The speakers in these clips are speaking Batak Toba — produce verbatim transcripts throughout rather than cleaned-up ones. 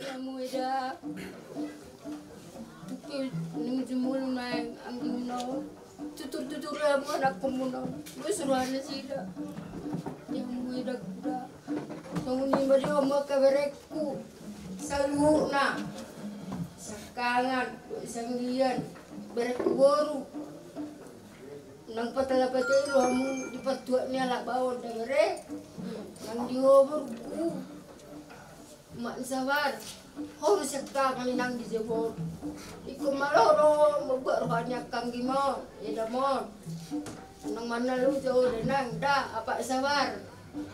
Hamu eda, tutu ni jumolo naeng anggi muna on. Tutur-tutur hamu anakkonmuna on. Boi suru hana sida. Hamu eda kuda. Songon i ma di hamu angka berengku. Saluhutna. Sangkangan, sanggian, berengku boru. Nang patala patelu hamu di partuat ni halak Baon da bere. Nang di ho borungku. Mak ni Sabar. Ho do sian hami nang di jebon. Ingkon malo do mambuat roha ni angka anggimon, edamon. Nang manalo jo de nang da apak Sabar.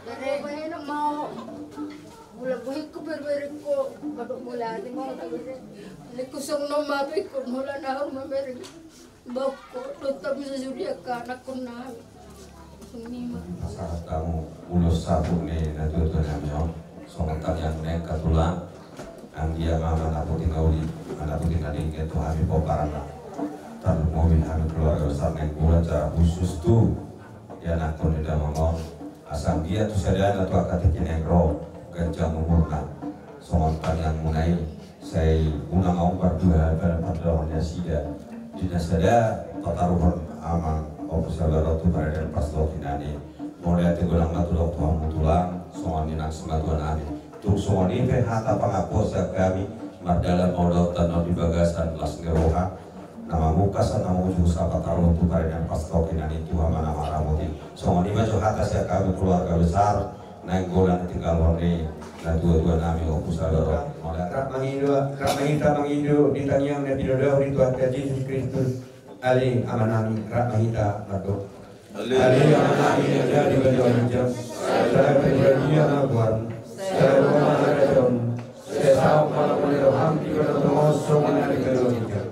Bere bahenon ma ho. Mula bohingku berberengku. Madok mula ni ma ho da bere. Lingku songon on ma bengkon mula na ho ma bere. Bokko, dohot hamu sasudi angka anakkon nami. Songon i ma. Pasahat hamu ulos saput ni natuatua nami on. Songon tangiang ni angka tulang. Anggiat ma manaputi na uli, manaputi na denggan tu hami pomparanna. Tarlumobi hami keluarga besar Nainggolan secara khusus tu ianakkon ni damang on. Asa anggiat tu sadana tu angka tingki naeng ro ganjang umurna. Songon tangiangmuna i. Sai unang ahu mardua hami pada pardaohon nasida. Di na sada pataruhon amang Ompu Sabar on tu paredan parsatokinan i. Mauliate godang ma tudok tu hamu tulang, songon i nang simatua nami. Tung songon i pe hata pangampuon sian hami, mardalan ma ulaonta on di bagasan las ni roha. Na mamungka asa na mangujung sapataruhon tu paredan parsatokinan i, Tuhan ma na maramoti. Songon i ma jo hata sian hami keluarga besar Nainggolan tinggalhon ni natuatua nami Ompu Sabar on. Rap ma hita, rap ma hita mangido di tangiang na pinadao ni Tuhanta Jesus Kristus. Ale Amanami, rap ma hita mandok. Ale Amanami na di banua ginjang, sai pinarbadia ma goarmu, sai ro ma harajaonmu, sai saut ma lomo ni roham di banua tonga on songon na di banua ginjang.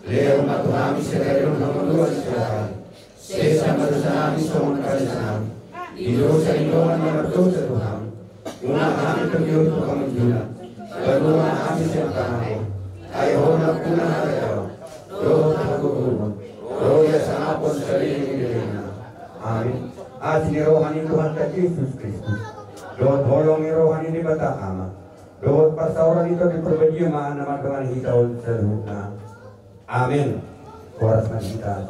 Lehon ma tu hami sadari on hangoluan siapari. Sesa ma dosanami songon panesanami di dosa ni dongan na mardosa tu hami. Unang hami togihon tu pangunjunan. Palua ma hami sian pangago. Ai Ho do nampuna harajaon dohot hagogoon dohot hasangapon saleleng ni lelengna. Amin. Asi ni roha ni Tuhanta Jesus Kristus dohot holong ni roha ni Debata Ama dohot parsaoran ni Tondi Parbadia ma na mandongani hita on saluhutna. Amen. Horas ma di hita.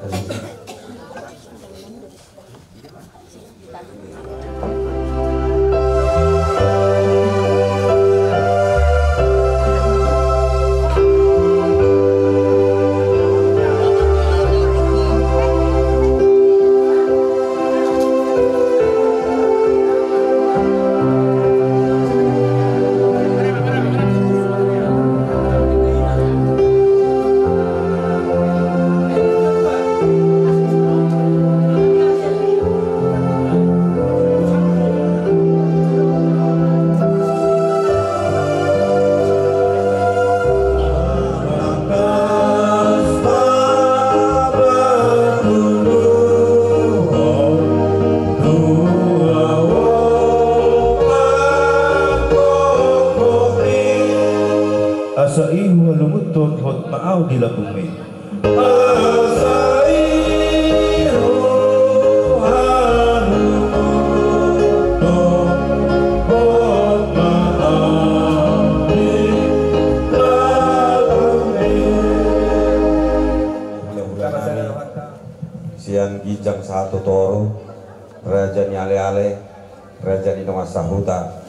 Asa i huhalungunhon hot ma ahu di lambungmi. Asa i huhalungunhon hot ma ahu di lambungmi. Sian ginjang sahat tu toru, raja ni aleale, raja ni dongan sahuta.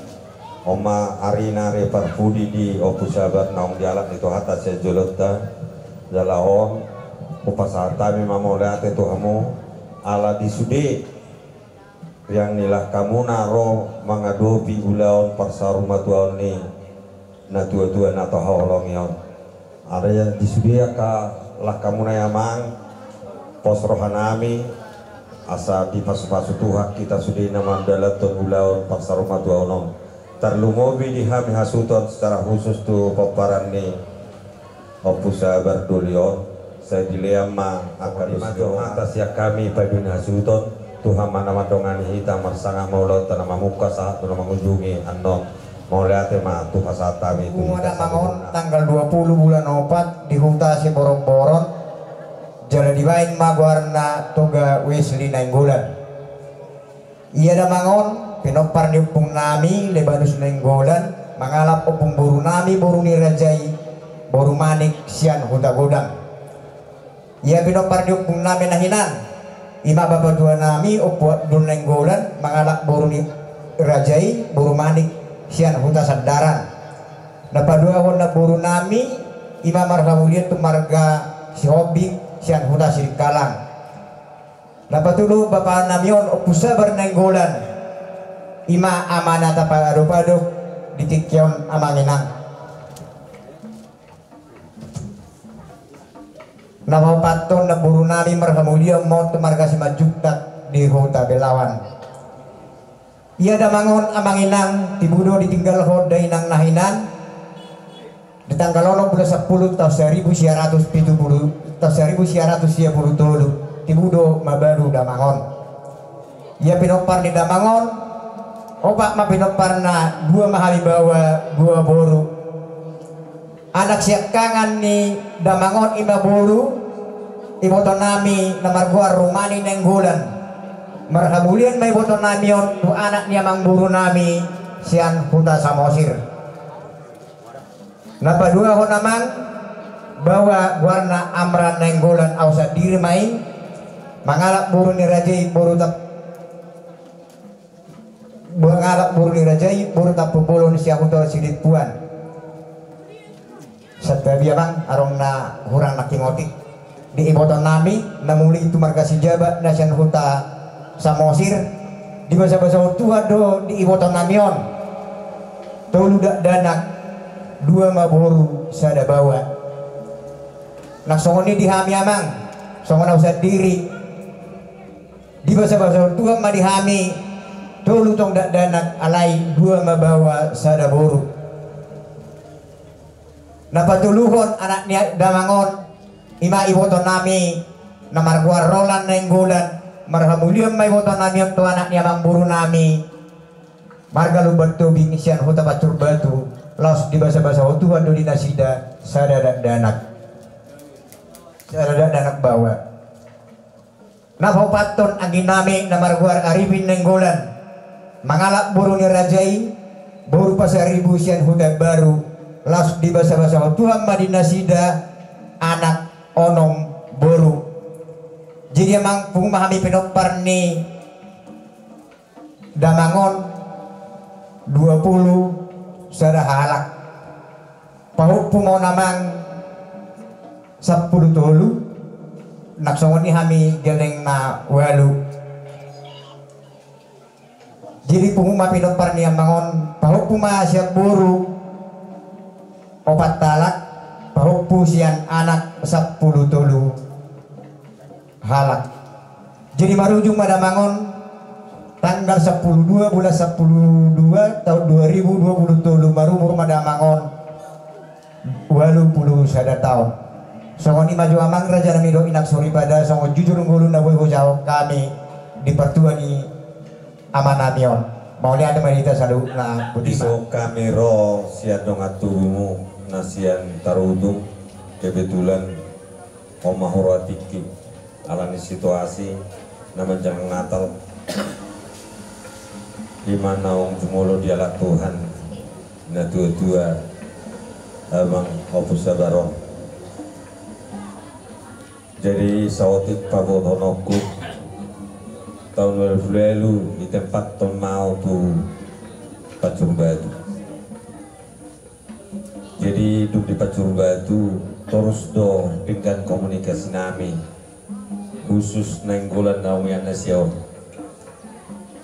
On ma ari na ari parpudi di Ompu Sabar naung dialap ni Tuhanta sian jolonta. Jala on hupasahat hami ma mauliate tu hamu ala di sude riang ni langkamuna ro mangadopi ulaon parsarumatuaon ni natuatua na tahaholongi on. Ala di sude angka langkamuna i amang, pos rohanami asa dipasupasu Tuhan hita sude na mandalanhon ulaon parsarumatuaon on. Tarlumobi di hami hasuhuton secara khusus tu pomparan ni Ompu Sabar doli on. Sai dilehon ma angka dos ni roha. Hata sian hami paidua ni hasuhuton, Tuhan ma na mandongani hita marsangap ma ulaonta na mamungka sahat tu na mangujungi annon. Mauliate ma tu hasahat hami tu hita. Damang on tanggal dua puluh bulan opat di huta Siborongborong, jala dibaen ma goarna Toga Wesley Nainggolan. Ia damang on pinompar ni ompungnami Lebanus Nainggolan, Mangalap ompung boru nami, boru ni raja i, boru Manik sian Huta Godang. Ia pinompar ni ompung nami na hinan, ima bapa tua nami Ompu Abdul Nainggolan, mangalap boru ni raja i, boru Manik sian Huta Sandaran. Na paduahon na boru nami, ima marhamulian tu marga Sihombing sian Huta Sidikalang. Na patolu bapa nami on Ompu Sabar Nainggolan, ima ama na tapaadop-adop di tingki on, amang inang. Na paopathon na boru nami marhamulian ma on tu marga Simanjuntak di Huta Belawan. Ia damang on, amang inang, tibu do ditinggalhon dainang na hinan di tanggal onom bulan sampulu taon saribu sia ratus pitu pulu, taon saribu sia ratus sia pulu tolu, tibu do mabalu damang on. Ia pinompar ni damang on, opat ma pinomparna, dua ma hami baoa, dua boru. Anak siangkangan ni damang on ima boru, iboto nami na margoar Rumani Nainggolan. Marhamulian ma iboto nami on tu anak ni amang boru nami sian Huta Samosir. Na paduahon amang, baoa goarna Amran Nainggolan, au sandiri ma i, mangalap boru ni raja i, boru tap- Mangalap boru ni raja i, boru Tampubolon sian Huta Sidimpuan. Santabi amang, adong na hurang na huingot i. Di iboto nami na muli tu marga Sijabat na sian Huta Samosir, dibasa-basahon Tuhan do di iboto nami on tolu dakdanak, dua ma boru, sada baoa. Nang songon i di hami amang, songon au sandiri, dibasa-basahon Tuhan ma di hami tolu tong dakdanak, alai dua ma baoa, sada boru. Na patoluhon anak ni damang on, ima iboto nami na margoar Rolan Nainggolan. Marhamulian ma iboto nami on tu anak ni amang boru nami marga Lumban Tobing sian Huta Pancur Batu, laos dibasa-basahon Tuhan do di nasida sada dakdanak, sada dakdanak baoa. Na paopathon anggi nami na margoar Arifin Nainggolan, mangalap boru ni raja i, boru Pasaribu sian Huta Baru, laos dibasa-basahon Tuhan ma di nasida anak onom, boru. Jadi amang, pungu ma hami pinompar ni damang on dua pulu sada halak. Pahompu ma on amang sampulu tolu, nang songon i hami gelleng na ualu. Jadi pungu ma pinompar ni amang on, pahompu ma sian boru opat halak, pahompu sian anak sampulu tolu halak. Jadi marujung ma damang on tanggal sampulu dua bulan sampulu dua taon dua ribu dua pulu tolu, marumur ma damang on ualu pulu sada taon. Songon i ma jo amang raja nami dohot inang soripada, songon jujur ngolu na boi hujahahon hami di partua ni ama nami on. Mauliate ma di hita saluhutna. Botima. Dison hami ro sian dongan tubumu na sian Tarutung, kebetulan on ma huroha tingki, ala ni situasi na manjalang Natal. Ima naung jumolo dialap Tuhan na tua-tua, amang Ompu Sabar on. Jadi saotik pabotohononku, taon ualu pulu ualu ditempathon ma au tu Pancur Batu. Jadi dung di Pancur Batu torus do pinggan komunikasi nami, khusus Nainggolan na umian na sia on.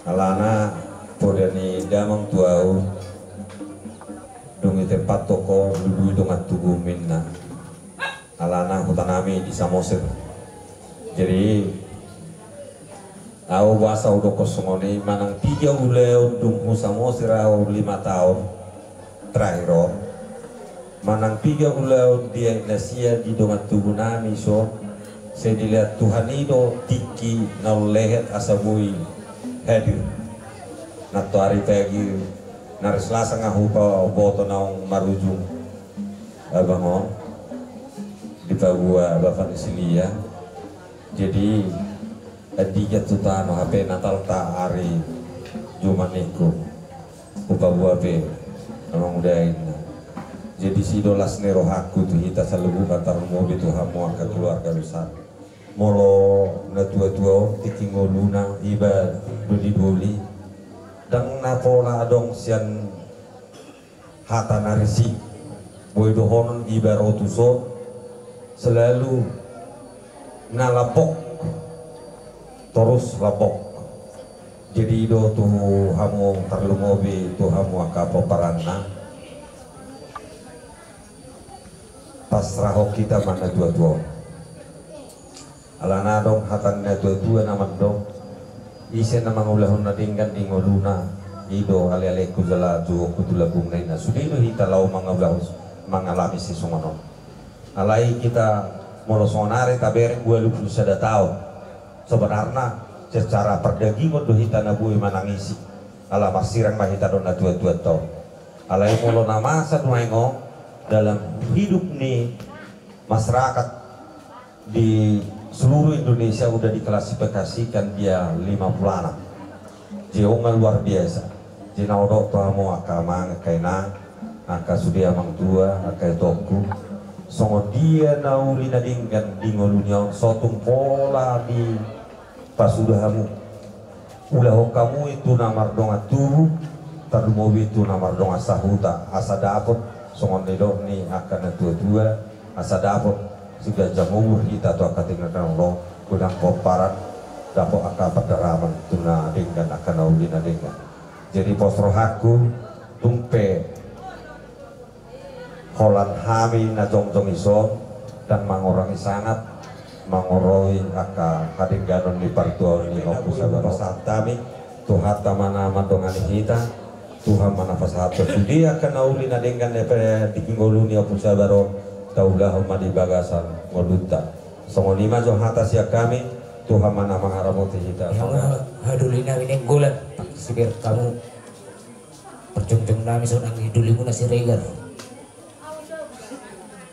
Alana poda ni damang tu au, dung ditempathon ho, lului dongan tubu ninna. Alana huta nami di Samosir. Jadi au boasa hudokkon songon i, manang piga ulaon dung hu Samosir au lima taon terakhir on, manang piga ulaon di aek na sia di dongan tubu nami dison, sai dilehon Tuhan i do tingki na umlehet asa boi hadir. Nantoari pagi na ris las nga hupaboto naung marujung abang on, dipaboa bapa ni si Lia. Jadi andigan tu tano hape Natalta ari Jumat ningku, hupaboa pe Mangudain. Jadi sidolas ni rohangku tu hita saluhutna, tarlumobi tu hamu angka keluarga besar. Molo na tua-tua on tingki ngoluna iba doli-doli, ndang na pola adong sian hata na risik. Boi dohonon iba ro tuson selalu na lambok, torus lambok. Jadi i do tu hamu, tarlumobi tu hamu angka pomparanna, pasrahon hita ma na tua-tua on. Alana adong hata ni na tua-tua na mandok, ise na mangulahon na denggan di ngoluna, i do ale-alengku jala juhutku tu lambungna, ninna. Sude do hita laho mangulahon, mangalami sisongon on. Alai hita molo sonari tabereng ualu pulu sada taon, sebenarna secara pardagingon do hita na boi manangisi. Ala marsirang ma hita dohot na tua-tuanta on. Alai molo na masa nuaeng on, dalam hidup ni masyarakat di seluruh Indonesia udah diklasifikasikan dia lima puluh anak. Jadi on nga luar biasa. Jadi na hudok tu hamu angka amang, angka inang, angka sude amang tua, angka itongku, songon dia na uli na denggan di ngolu ni on, so tung pola dipasuda hamu. Ulahon hamu i tu na mardongan tubu, tarlumobi tu na mardongan sahuta, asa dapot songon nidok ni angka na tua-tua, asa dapot siganjang umur hita tu angka tingki na olo, godang pomparan, dapot angka pandaraman tu na denggan, angka na uli na denggan. Jadi pos rohangku, tung pe holan hami na jongjong ison, ndang mangorangi sangap, mangoroi angka hadengganon ni partuaon ni Ompu Sabar. Pasahat hami, Tuhanta ma na mandongani hita, Tuhan ma na pasahathon sude angka na uli na denggan di pe-, di ngolu ni Ompu Sabar on, taulahon ma di bagasan ngolunta. Songon i ma jo hata sian hami, Tuhan ma na mangaramoti hita. Hadolinami Nainggolan, siber hamu. Parjongjong nami songon anggi dolimuna Siregar.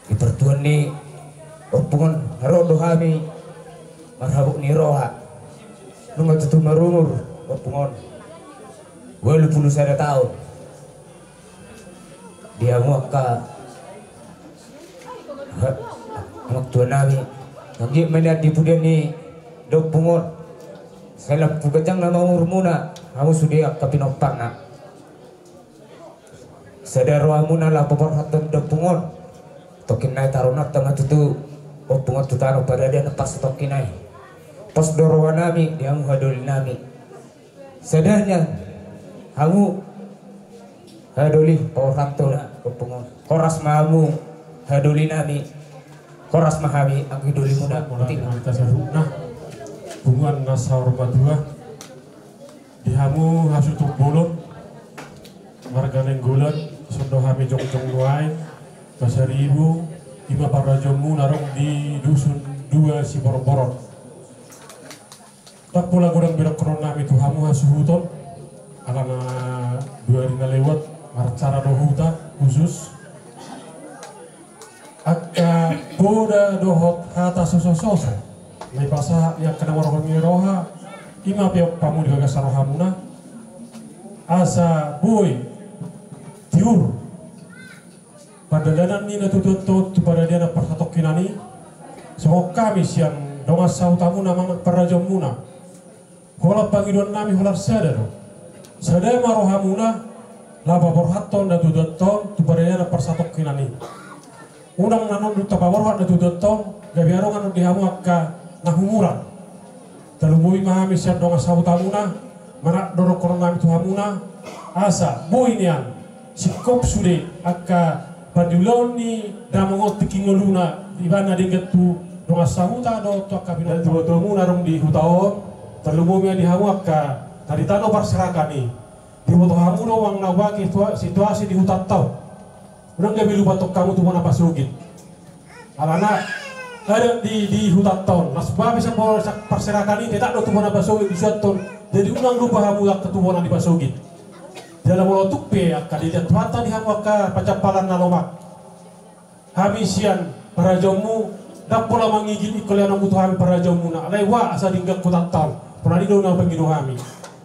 Di partuan ni ompung on, haroan do hami marhabot ni roha. Nunga tutu marumur ompung on ualu pulu sada taon. Di hamu angka, ha, amang tua nami, anggiat ma nian di pudian ni ompung on. Sai lam pu ganjang nama umurmuna, hamu sude angka pinompangna. Sada rohamuna laho paborhathon ompung on. Tongkin nai taronanta ma tutu ompung on tu tano Paradian na pos tongkin nai. Pos do rohanami di hamu hadolinami. Sada nian hamu hadoli paborhathon ompung on. Horas ma hamu hadolinami. Horas ma hami anggi dolimuna. Mauliate ma di hita saluhutna. Punguan na saur matua. Di hamu hasuhuton bolon, marga Nainggolan, songon hami jongjong nuaeng, Pasaribu, ima parrajaonmuna na adong di Dusun Dua Siborongborong. Ndang pola godang binokkon nami tu hamu hasuhuton, alana dua ari na lewat, marcara do huta khusus. Angka poda dohot hata sosososo na dipasahat ni angka na marroha ni roha, ima pe pamu di bagasan rohamuna, asa boi tiur pardalanan ni na tutu tu paradianan parsatongkinan i, songon hami sian dongan sahutamuna manang parrajaonmuna. Holan pangidoan nami holan sada do. Sada ma rohamuna, laho paborhathon na tutu on tu paradianan parsatongkinan i. Unang na nungnung tapaborhat na tutu on, gabe adong annon di hamu angka na humuran. Tarlumobi ma hami sian dongan sahutamuna, manat do dohonon nami tu hamuna, asa boi nian singkop sude angka pandiulaon ni damang on tingki ngoluna, ibana denggan tu dongan sahuta dohot tu angka pinompar. Dan tu botomu na adong di huta on, tarlumobi ma di hamu angka na di tano parserakan i. Diboto hamu do manang na bage situa-, situasi di hutanta on. Unang gabe lupa tong hamu tu bona pasogit. Alana adat di, di hutanta on, na so bage sian bona parserakan i, tetap do tu bona pasogit disuanhon. Jadi unang lupa hamu angka tu bona ni pasogit. Jala molo tung pe angka dilean Tuhanta di hamu angka pansamotan na lomak, hami sian parrajaonmu ndang pola mangigil ingkon leanonmu tu hami parrajaonmuna. Alai asa denggan hutanta on. Pola i do na pangido hami.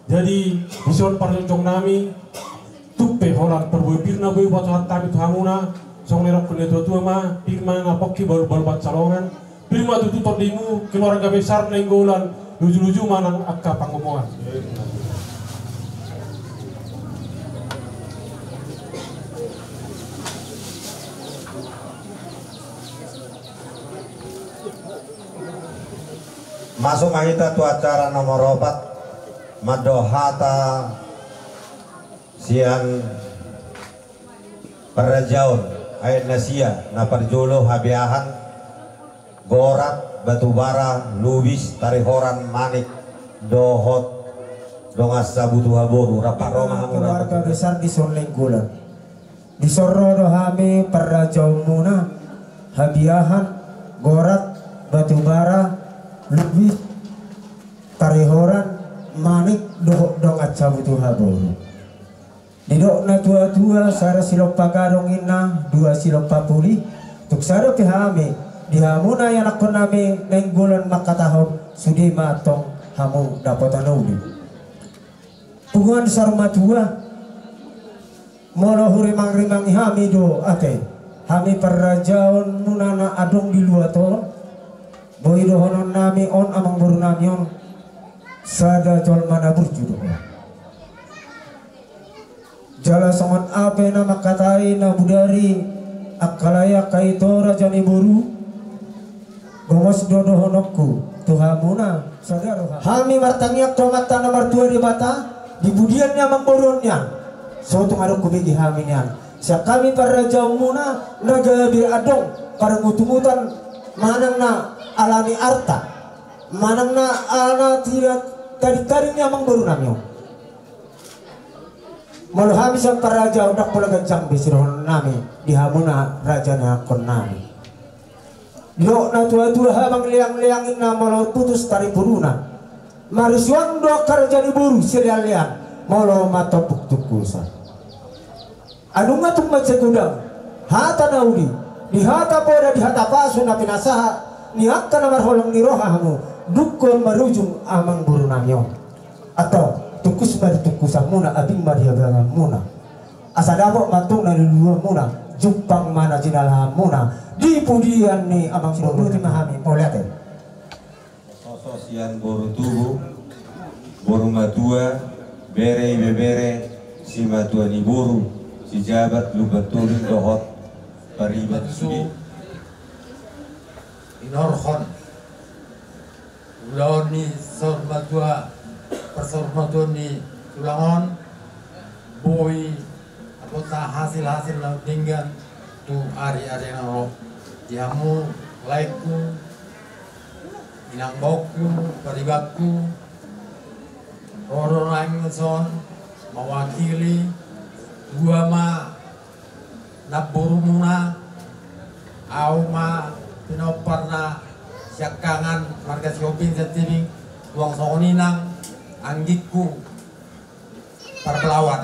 Jadi dison parjongjong nami, tung pe Holan parbue pir na boi pasahat hami tu hamuna, songon na nidok ni natua-tua ma, pir ma na pongki balu-balu pansalongan, pir ma tutu tondimu, keluarga besar Nainggolan, luju-luju ma nang angka pangomoan. Masuk ma hita tu acara nomor opat, mandok hata sian parrajaon, aek na sia, na parjolo Habeahan, Gorat, Batubara, Lubis, Tarihoran, Manik, dohot Dongan Sabutu Haboru, rap ro ma hamu keluarga besar di son Nainggolan. Dison ro do hami parrajaonmuna, Habeahan, Gorat, Batubara, Lubis, Tarihoran, Manik, dohot Dongan Sabutu Haboru. Didok natua-tua, sada silompa gadong ninna, dua silompa puli. Tung sada pe hami, di hamuna ianakkonnami Nainggolan mangkatahon, sude ma antong hamu dapotan uli. Punguan saur matua, molo hurimang-rimangi hami do ate, hami parrajaonmuna na adong di luat on, boi dohononnami on amangborunami on, sada jolma na burju do on. Jala songon aha pe na mangkatai na bodari, angka lae angka ito raja ni boru, gomos do dohononku tu hamuna sada roha. Hami martangiang tu Amanta na martua Debata, di pudian ni amangboru on nian, so tung adong hubege hami nian sian hami parrajaonmuna na gabe adong parmutumutan manang na alani arta manang na ala na tading-tading ni amangborunami on. Molo hami sian parrajaon ndang pola ganjang be sidohononnami di hamuna raja ni ianakkonnami. Didok natua-tua, habang leang-leang ninna molo putus tarimbununa, marisuang do angka raja ni boru silean-lean molo matombuk tungkusan. Adong ma tung mansai godang hata na uli, di hata poda, di hata pasu na pinasahat ni angka na marholong ni roha hamu, dungkon marujung amangborunami on. Antong, tungkus ma di tungkusanmuna, abing ma di abanganmuna. Asa dapot ma antong na niluluanmuna, jumpang ma na jinalahanmuna di pudian ni amangboru. Boti ma hami, mauliate. Hosohoso sian boru tubu, boru matua, bere, ibebere, simatua ni boru, sijabat, lumban toru dohot pariban sude. Inorhon ulaon ni saur matua, parsaur matua ni tulang on, boi dapotta hasil-hasil na denggan tu ari-ari na ro. Di hamu laengku, inang baoku, paribanku, ro do naeng dison mawakili dua ma namborumuna. Ahu ma pinomparna siangkangan marga Sihombing Siantibing, tuang songon i nang anggingku Parbalawan.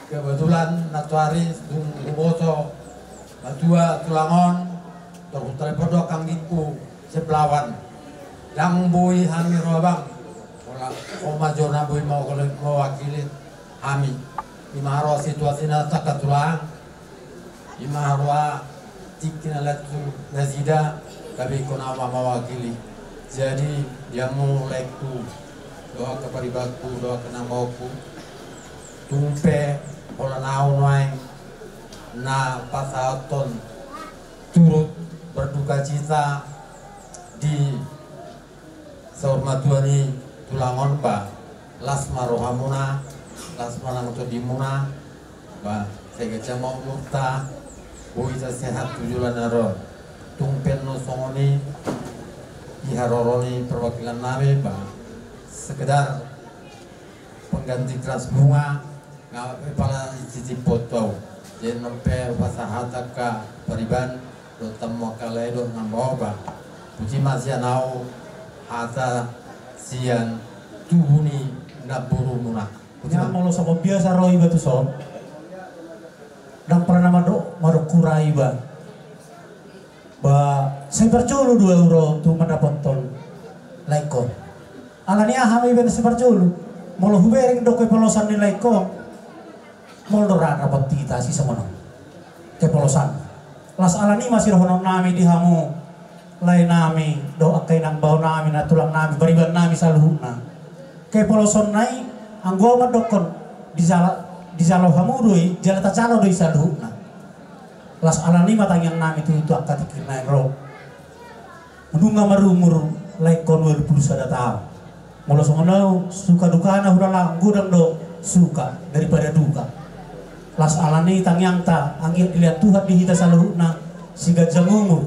Kebetulan nantoari dung huboto matua tulang on, tor hutelepon do anggingku Sipalawan. Ndang boi hami ro abang, pola ho ma jo na boi mawakili hami. Ima roa situasina sangkatulang. Ima roa tingki na lean tu nasida, gabe ingkon ahu ma mawakili. Jadi di hamu laengku, dohot angka paribanku, dohot angka inang baoku, tung pe holan ahu nuaeng na pasahathon turut berdukacita di saur matua ni tulang on ba, las ma rohamuna, las ma nang tondimuna, ba, sai ganjang ma umurta, boi hita sehat tu joloan na ro. Tung pe annon songon i, di haroro ni perwakilan nami ba, sekedar pengganti keras bunga, nga pe pala sititi potu au. Jadi annon pe hupasahat angka pariban dohot hamu angka lae dohot inang bao ba, puji ma sian au hata sian tubu ni namborumuna. Puji ma. Molo songon biasa ro iba tuson, ndang pernah mandok mandok hura iba. Ba, sai parjolo do au ro tu mandapothon laengkon. Alani aha ma iba na sai parjolo? Molo hubereng do hepolosan ni laengkon, Molo do rap dohot hita sisongon on, kepolosan. Las ala ni i ma sidohonon nami di hamu lae nami dohot angka inang bao nami, nantulang nami, pariban nami saluhutna. Kepolosonna i, anggo au mandokkon, dijalo, dijalo hamu do i, jala tajalo do i saluhutna. Las ala ni i ma tangiang nami tu, tu angka tingki na naeng ro. Nunga marumur lae on ualu pulu sada taon. Molo songon au, suka dukana hulala, godang do suka daripada duka. Las ala ni i tangiangta, anggiat dilehon Tuhan di hita saluhutna siganjang umur.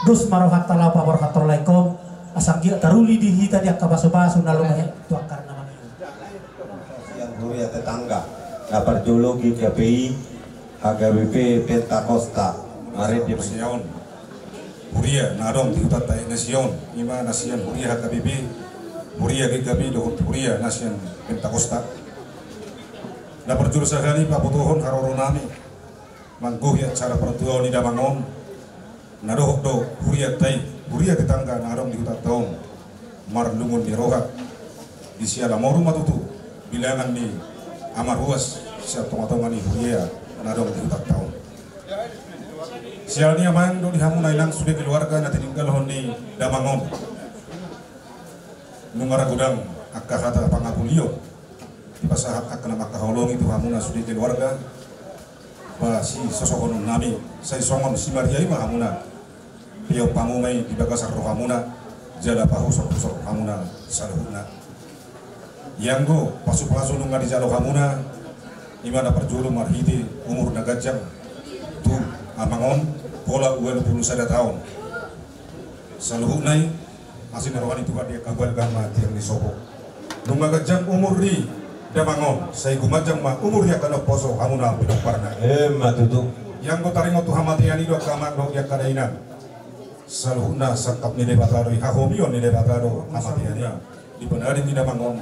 Dos ma rohanta laho paborhathon lae on, asa anggiat taruli di hita di angka pasupasu na lomo tu angka na mangihut. Sian huria tetangga, na parjolo G K P I, H K B P, Pentakosta, marende. Siaon. Huria na adong di hutanta i na siaon, i ma na sian huria H K B P, huria G K P I dohot huria na sian Pentakosta. Na parjolo sahali pabotohon haroro nami manggohi acara partuaon ni damang on, na dohot do hurianta i, huria tetangga na adong di hutanta on, marlungun ni roha, di siala moru ma tutu bilangan ni ama ruas sian tongatonga ni huria na adong di hutanta on. Siala ni i amang dohot di hamuna inang sude keluarga na tininggalhon ni damang on, nunga ra godang angka hata pangapulion dipasahat angka na mangkaholongi tu hamuna sude keluarga. Ba sisosohonon nami, sai songon si Maria i ma hamuna. Peop hamu ma i di bagasan rohamuna, jala pahusor-husor hamuna saluhutna. Ianggo pasupasu nunga dijalo hamuna, i ma na parjolo marhite umur na ganjang tu amang on, pola ualu pulu sada taon. Saluhutna i, asi ni roha ni Tuhan di angka balga ma tiang ni sopo. Nunga ganjang umur ni damang on, sai gumanjang ma umur ni angka naposo hamuna pinomparna. Emma tutu. Ianggo taringot tu hamatean i do angka amang dohot angka dainang, saluhutna sangkap ni Debata do i, hahomion ni Debata do hamatean i. Di panading ni damang on,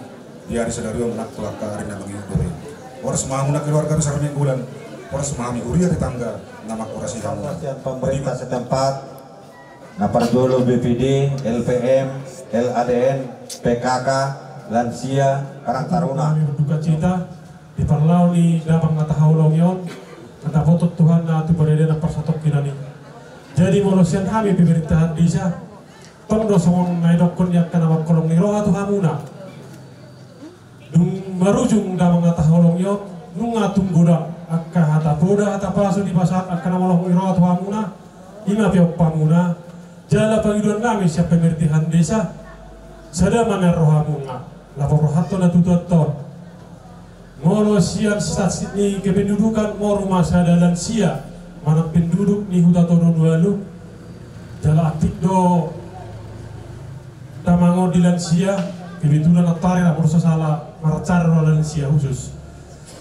di ari sadari on nang tu angka ari na mangihut dope. Horas ma hamuna keluarga besar Nainggolan, horas ma hami huria tetangga na manghorasi hamu. Sian pemerintah setempat, na parjolo B P D, L P M, L A D N, P K K, lansia, Karang Taruna. Hami berduka cita di parlao ni damang na tahaholongi on, na taboto Tuhan na tu paradanan parsatongkinan i. Jadi molo sian hami pemerintahan desa, tong do songon na idokkon ni angka na mangkaholongi roha tu hamuna. Dung marujung damang na tahaholongi on, nunga tung godang angka hata poda, hata pasu dipasahat angka na mangkaholongi roha tu hamuna, i ma peop hamuna. Jala pangidoan nami sian pemerintahan desa, sada ma nian rohamuna, laho paborhathon na tutu on. Molo sian sasat ni kependudukan, moru ma sada lansia manang penduduk ni Huta Tondon Ualu. Jala aktif do damang on di lansia, kebetulan antara na bursa sala maracara lansia khusus.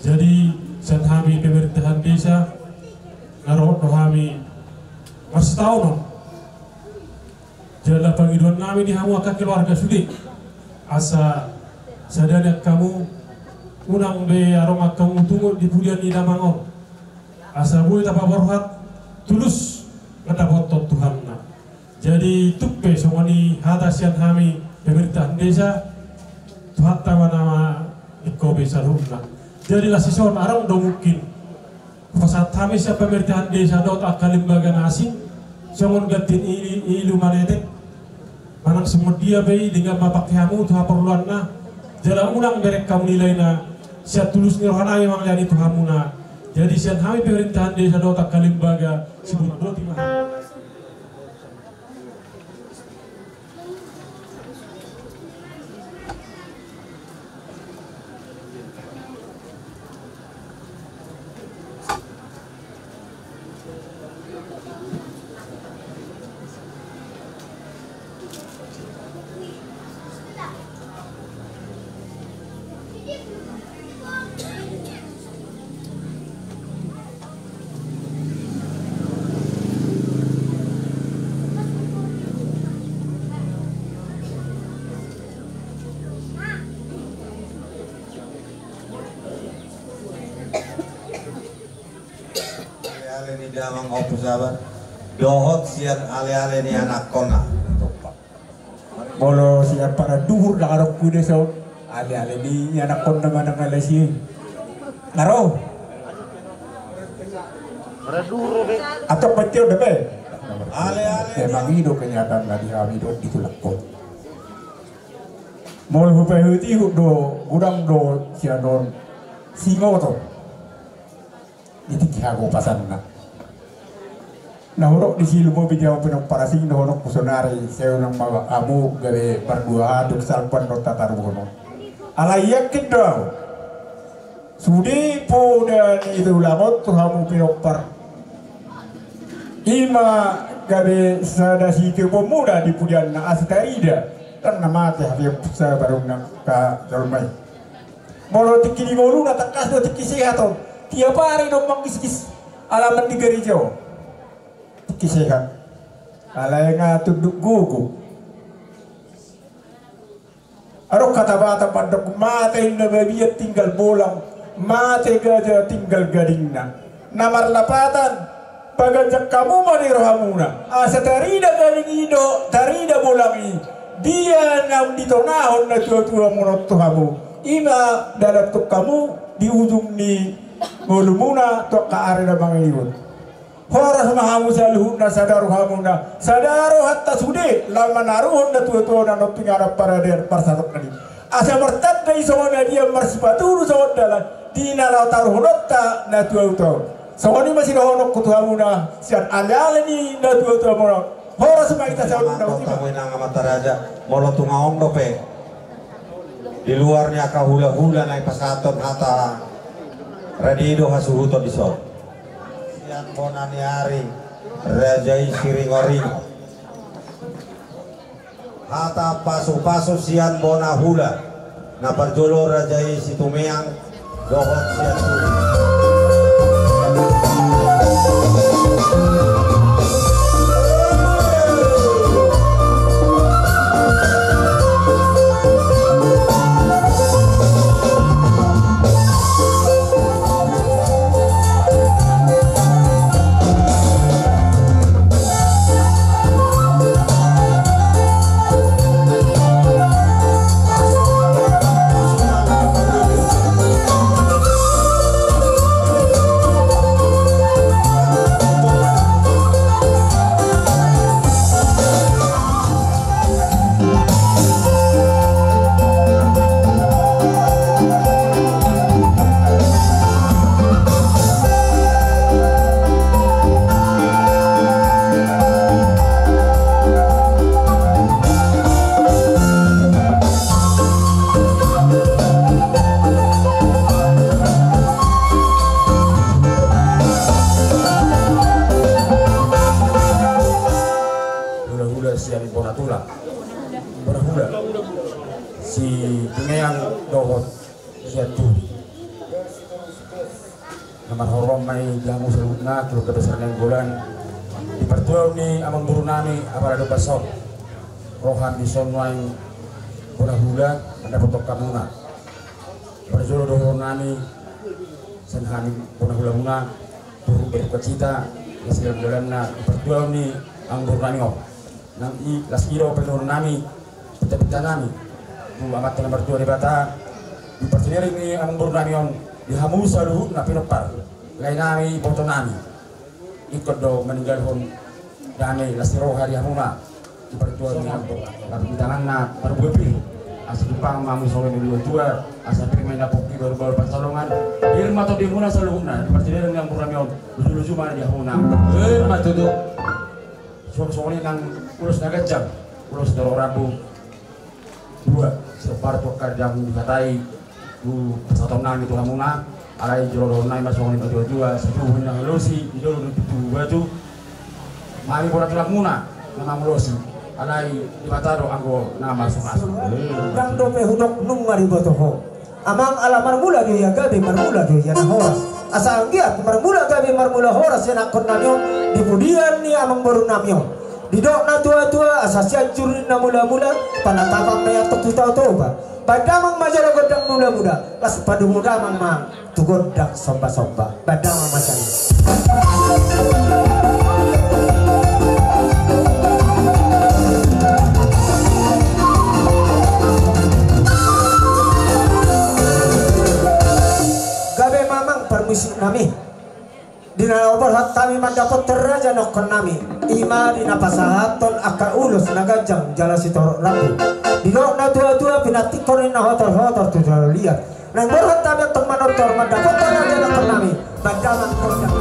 Jadi sian hami pemerintahan desa, na ro do hami marsitaonon. Jala pangidoan nami di hamu angka keluarga sude, asa sada ni angka hamu, unang be adong angka hamu tunggul di pudian ni damang on, asa boi tapaborhat tulus na dapothon Tuhanna. Jadi tung pe songon i hata sian hami pemerintahan desa, Tuhanta ma na ingkon be saluhutna. Jadi las dison, adong do mungkin pasahat hami sian pemerintahan desa dohot angka lembaga na asing, songon ganti ni ilu, ilu manetek, manang songon dia pe i, denggan ma pake hamu tu haporluanna. Jala unang bereng hamu nilai na sian tulus ni roha nami mangalehon i tu hamuna. Jadi sian hami pemerintahan desa dohot angka lembaga, sibotboti ma hami. Ale-ale ni damang Ompu Sabar dohot sian ale-ale ni anakkonna. Molo sian padan duhur ndang adong kuda so, ale-ale ni anakkonna manang ale si. Naro. Antong mantio da pe. Ale, ale. Memang i do kenyataan na di hami dohot di tulangkon. Molo hupaihutihut do, godang do sian on singoton di tingki hagopatanna. Na hudok disi lumobi di hamu pinompar asing dohononku sonari, sai unang ma hamu gabe mardua hata salpu dohot tataruhon on. Alai yakin do ahu, sude poda ni tulang on tu hamu pinompar, i ma gabe sada sitio poda di pudianna asa tarida. Ndang na mate hape sabaruna angka jolma i. Molo tingki di ngoluna tangkas do tingki sehat on. Tiap ari do mangisgis alaman ni gareja on. Tingki sehat. Alai nga tunduk gogo. Adong hata Batak mandok, mate inna babiat tinggal bolang, mate gajah tinggal gadingna. Na marlapatan, paganjang hamu ma di rohamuna asa tarida gading i dohot tarida bolang i. Dia naung ditonahon natuatuamuna on tu hamu, i ma dalan tu hamu di ujung ni ngolumuna tu angka ari na mangihut. Horas ma hamu saluhutna, sada rohamuna, sada rohanta sude, lam manaruhon natuatua on, na nontu inganan paradahan parsatongkinan i. Asa martanda i songon adian, marsipatudu songon dalan di na laho taruhononta natuatua on. Songon i ma sidohononku tu hamuna sian aleale ni natuatuamuna on. Horas ma hita saluhutna. Molo tung adong dope di luar ni angka hulahula na dipasahathon hata rade do hasuhuton dison. Sian bona ni ari, raja i Siringoringo. Hata pasupasu sian bona hula. Na parjolo raja i Situmeang dohot Sianturi. Hulahula sian bona tulang. Bona hula. Situmeang dohot Sianturi. Na marhaha-horong ma i di hamu saluhutna keluarga besar Nainggolan. Di partuaon ni amangboru nami apala domba son. Roham dison nuaeng bona hula mandapothon hamuna. Parjolo dohonon nami sian hami bona hulamuna, turut beruka cita, las dalanna di partuaon ni amangboru nami on. Nang i las i do pangidoan nami, pinta-pinta nami tu Amanta na martua Debata, di parsiderik ni amangboru nami on, di hamu saluhutna pinompar, lae nami, iboto nami. Ingkon do maninggalhon dame las ni roha di hamuna. Di partuaon ni amangboru, lampung di tanganna marbue pir. Asa jumpang ma hamu songon na tua-tua, asa pir ma inna pongki bahulbahul pansalongan. Pir ma tondimuna saluhutna, di parsiderik ni amangboru nami on, luju-luju ma di hamuna. Pir ma tutu. Suang songon i nang ulos na ganjang, ulos torop rambu. Dua, so far tu angka dang dihatai tu pasahaton nami tu hamuna, alai jolo dohonon nami ma songon i ma tua-tua, situhu na mangolosi, di dolo di tubu batu. Hami bona tulangmuna na mangolosi, alai Debata do anggo na marsumasu. Ndang dope hudok nunga diboto ho. Amang, ala marmula do ia gabe marmula do ia na horas. Asa anggiat marmula gabe marmula horas ianakhon nami on di pudian ni amangboru nami on. Didok na tua-tua, asa Sianjur ninna mula-mula, panatapan ma i antong tu Tao Toba. Baen damang ma jala gondang muda-muda, laos padomu damang ma tu gondang somba-somba. Baen damang ma jala. Gabe ma amang parmusik nami. Di na laho berhata Raja ni ingkon nami, i ma di na pasahathon angka ulos na ganjang jala sitorop rambu. Didok na tua-tua, pinantikhon ninna hotor-hotor tu jolo liat. Naeng borhat hami antong manortor mandapothon raja ni ingkon nami. Bahen damang gondang.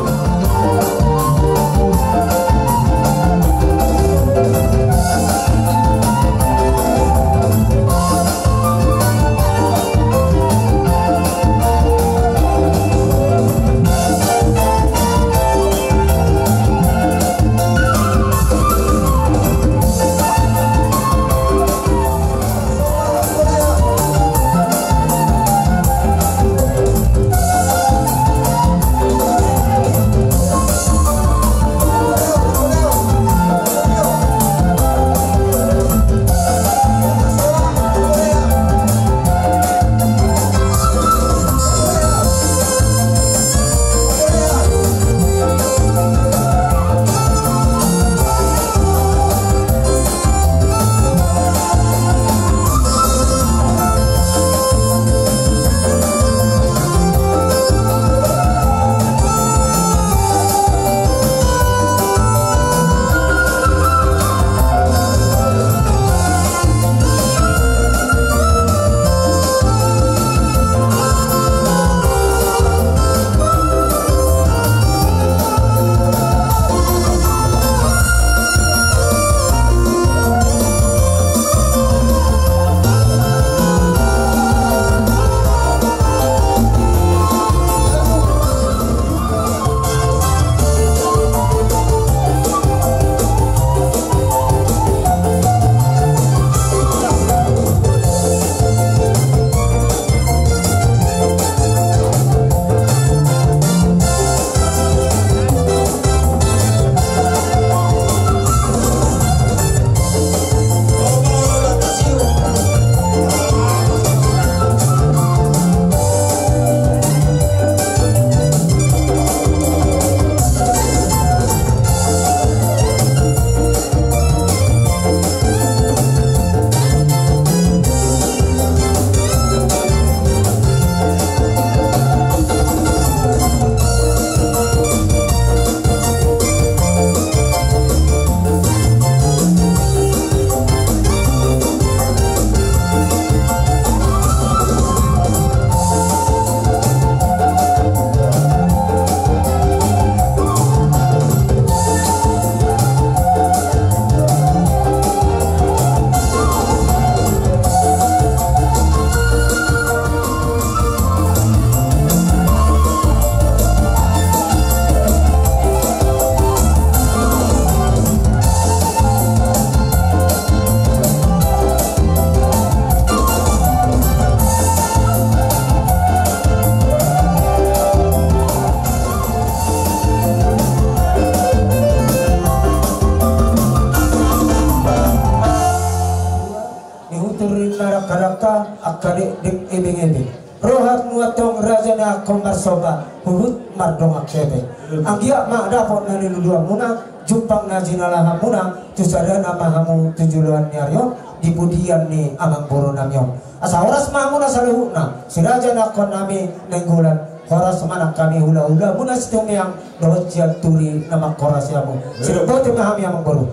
Ni hutur ni na dangka-dangka, angka dekdek ebeng-ebeng. Roha muna antong raja ni ingkon marsomba, huhut mardongan hepeng. Anggiat ma dapot na niluluan muna, jumpang na jinalahan muna, tu sada nama hamu tu joloan ni ari on, di pudian ni amangboru nami on. Asa horas ma hamuna saluhutna, si raja ni ingkon nami Nainggolan, horas ma nang hami hula-hula muna Situmeang, dohot sian turi na manghorasi hamu. Sirumboto ma hami amangboru.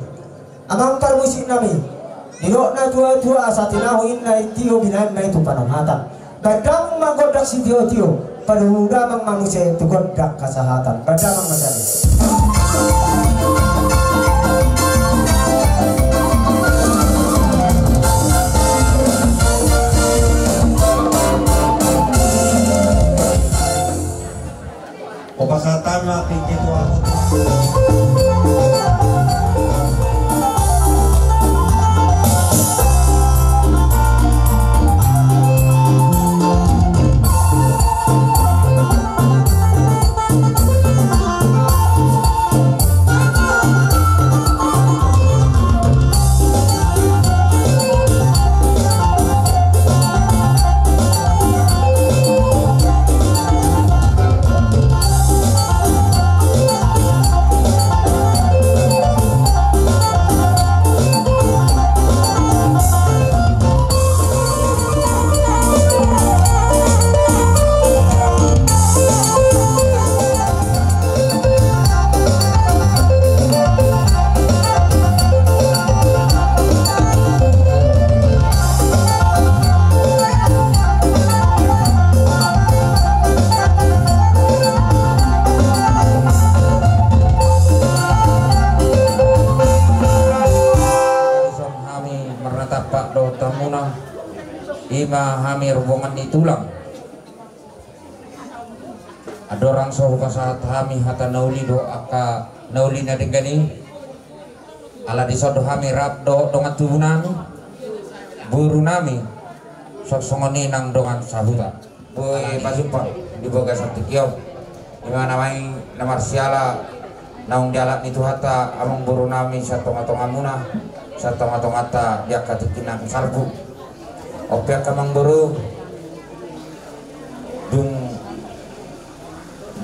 Amang parmusik nami, didok na tua-tua asa tinahu inna i tio binahen ma i tu panghorhatan. Bahen damang ma gondang sitio-tio, paluhut damang ma muse tu gondang hasahatan. Bahen damang ma sian i. Hupasahat hami ma tingki tu ahu. Ima hami rombongan ni tulang. Andorang so hupasahat hami hata na uli dohot angka na uli na denggan i, ala dison do hami rap dohot dongan tubu nami, boru nami, songon i nang dongan sahuta. Boi pasumpah di bagasan tingki on. Ima na naeng na marsiala naung dialap ni Tuhanta amangboru nami sian tonga-tongamuna, sian tonga-tonganta di angka tingki na salpu. On pe angka amangboru, dung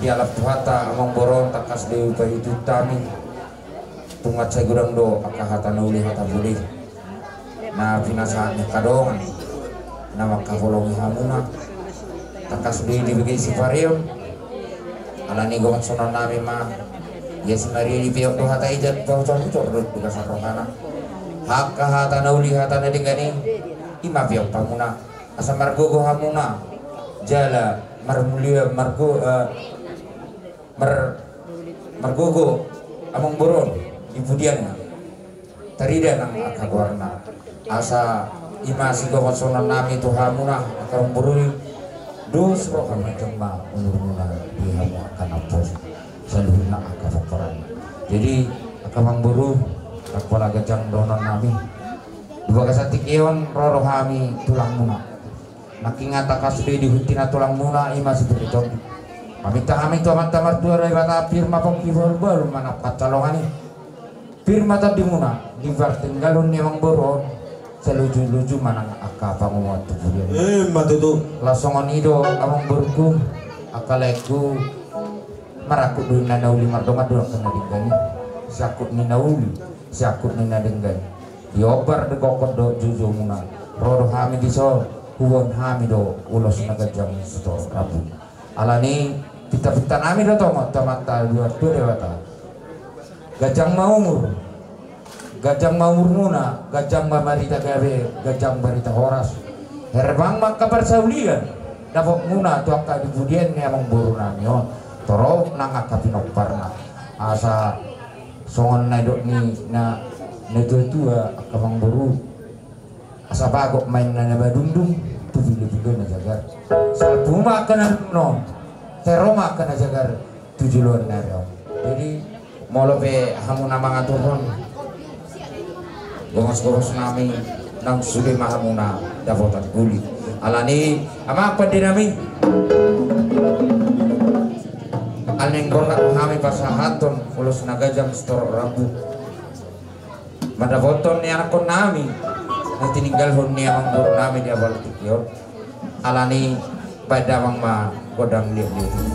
dialap Tuhanta amangboru on, tangkas do hupaihut hami. Tung mansai godang do angka hata na uli hata pudi na pinasahat ni angka dongan na mangkaholongi hamuna. Tangkas do i dibege sipareon. Alani i gomot songon nami ma, ia si Maria dipeop do hata i, jala pahutor-hutor do di bagasan rohana angka hata na uli hata na denggan i. Ima peop hamuna asa margogo hamuna jala marmulia, margo, eh, mar-, margogo amangboru on di pudianna, tarida nang angka goarna. Asa ima sigomot songon nami tu hamuna angka amangboru i, dos roha ma jala umurmuna di hamu angka naposo, saluhutna angka pomparanna. Jadi angka amangboru, ndang pola ganjang dohonon nami. Di bagasan tingki on ro do hami tulangmuna. Nangkin tangkas do i dihunti na tulangmuna, ima si Bere Tondi. Maminta hami tu Amanta Martua Debata, pir ma pongki, bahulbahul ma nang pansalongan i. Pir ma tondimuna di partinggalhon ni amangboru on, saluju-luju ma nang angka pangomoan tu pudian. Ima tutu. Laos songon i do amangboruku, angka laengku, marangkup do ninna na uli, mardongan do angka na denggan i. Siangkup ni na uli, siangkup ni na denggan i. Diombar do gokhon dohot joujou muna. Ro do hami dison, huboan hami do ulos na ganjang sitorop rambu. Alani i pinta-pinta nami do tongon tu Amanta Martua Debata. Ganjang ma umur, ganjang ma umurmuna, ganjang ma barita gabe, ganjang barita horas. Herbang ma angka parsaulian dapotmuna tu angka di pudian ni amangboru nami on, torop nang angka pinomparna. Asa songon na nidok ni na, na tua-tua, angka amangboru, asa bagot ma inna na madungdung tu pilo-pilo na jagar. Salpu ma angka na dungdung on, tero ma angka na jagar tu joloan ni ari on. Jadi molo pe hamuna mangaturhon gomos-gomos nami, nang sude ma hamuna dapotan uli. Alani i, amang pande nami, ala naeng borhat ma hami pasahathon ulos na ganjang sitorop rambu mandapothon ni anakkon nami na tininggalhon ni amangboru nami di apala tingki on. Alani i, baen damang ma gondang liat-liat i.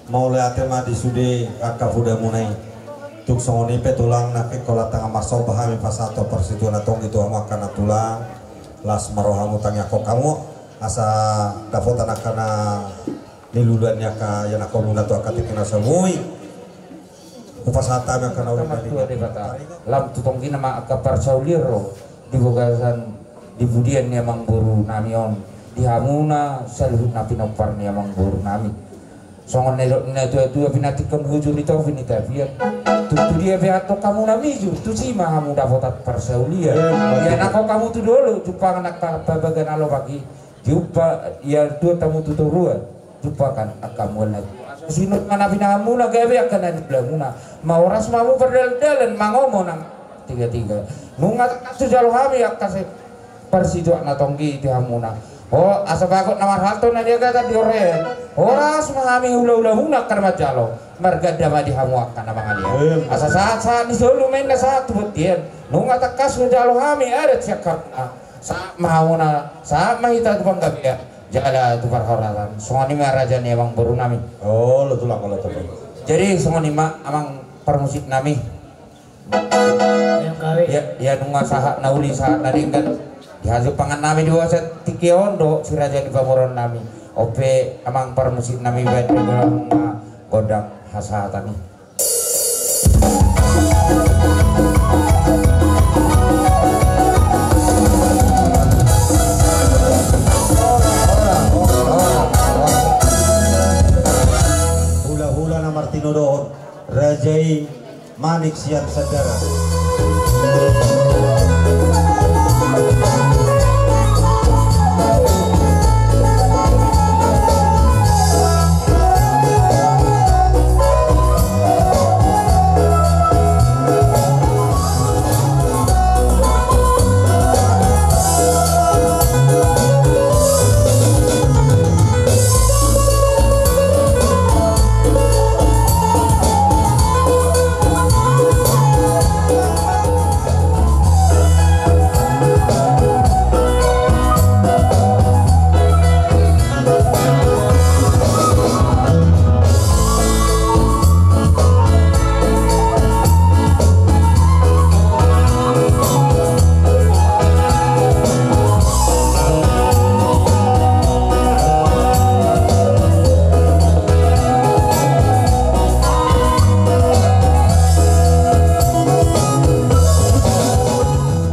Mauliate ma di sude angka podamuna i. Tung songon i pe tulang, nangkin holan tangan marsomba hami pasahat parsituaon na tonggi tu hamu angka na tulang. Las ma rohamu, tangiangkon hamu asa dapotan angka na niluluan ni angka ianakhonmuna tu angka tingki na so boi. Hupasahat hami angka na uli. Asa ma tua Debata, lam tu tonggina ma angka parsaulian ro di bagasan, di pudian ni amangboru nami on, di hamuna saluhut na pinompar ni amangboru nami. Songon na nidok ni na tuatua, pinantikhon hujur i topi ni tapian. Tung tu dia pe antong hamu na mijur, tusi ma hamu dapotan parsaulian. Ianakhon hamu tu dolok, jumpangan angka pabaga na lomak i. Jumpa, ia tuat hamu tu toruan, jumpakan angka mual na. Sinur ma na pinahanmuna, gabe angka na niulamuna. Mahoras ma hamu pardalandalan, mangomo nang tingatiga. Nunga tangkas hujalo hami angka se-, parsituak na tonggi di hamuna. Ho, asa bagot na marhalto na niagatan di orean. Horas ma hami hulahula muna angka na manjalo. Marganda ma di hamu angka na mangalean. Asa sahat sahat ni solu ma inna sahat tu bontean. Nunga tangkas hujalo hami adat sian hamuna. Sahat ma hamuna, sahat ma hita tu panggabean jala tu parhorasan. Songon i ma raja ni amangboru nami. Olo tulang, olo tulang. Jadi songon i ma amang parmusik nami. Ia, ia nunga sahat na uli, sahat na denggan. Di hajumpangan nami di bagasan tingki on do si raja ni pamoruon nami. On pe amang parmusik nami, baen do gondang hasahatan i. Hulahula na martinodohon, raja i Manik sian Sandara.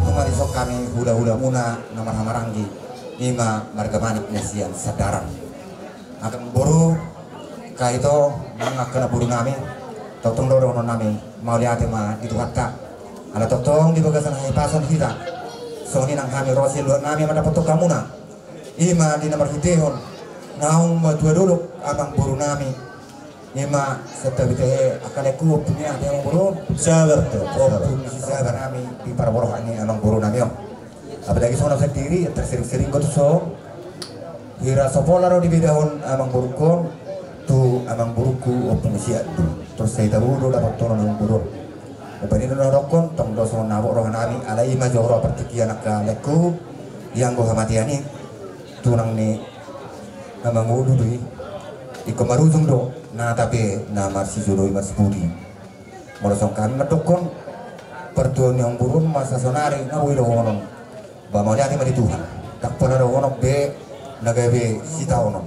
Nunga dison hami hulahula muna na marhahamaranggi, ima marga Manik na sian Sandaran. Angka boru, angka ito, nang angka na boru nami, tongtong do dohonon nami, mauliate ma di Tuhanta. Ala tongtong di bagasan hahipason hita. Songon i nang hami ro sian luat nami mandapothon hamuna. Ima di na marhitehon naung matua dolok amang boru nami. Ima santabi tahe angka laengku, ompung ni aha, amang boru? Sabar, sabar. Ompung ni si Sabar nami di parborhat ni amang boru nami on. Apalagi songon au sandiri, tersering-sering do tuson. Hira so pola ro dibedahon amang borungkon tu amang borungku, ompung ni si Andu. Terus sai tabo do dapothon amang boru on. Umbahen i do na hudokhon, tong do songon na habot roha nami, alai ima jo ro partingkian angka laengku, ianggo hamatean i, tulang ni na mangolu do i, ingkon marujung do, na tape na marsijolo i marsipudi. Molo songon hami mandokhon, partuaon ni amang boru on ma saonari na boi dohonon. Ba mauliate ma di Tuhan. Ndang pola dohonon be na gabe sitaonon.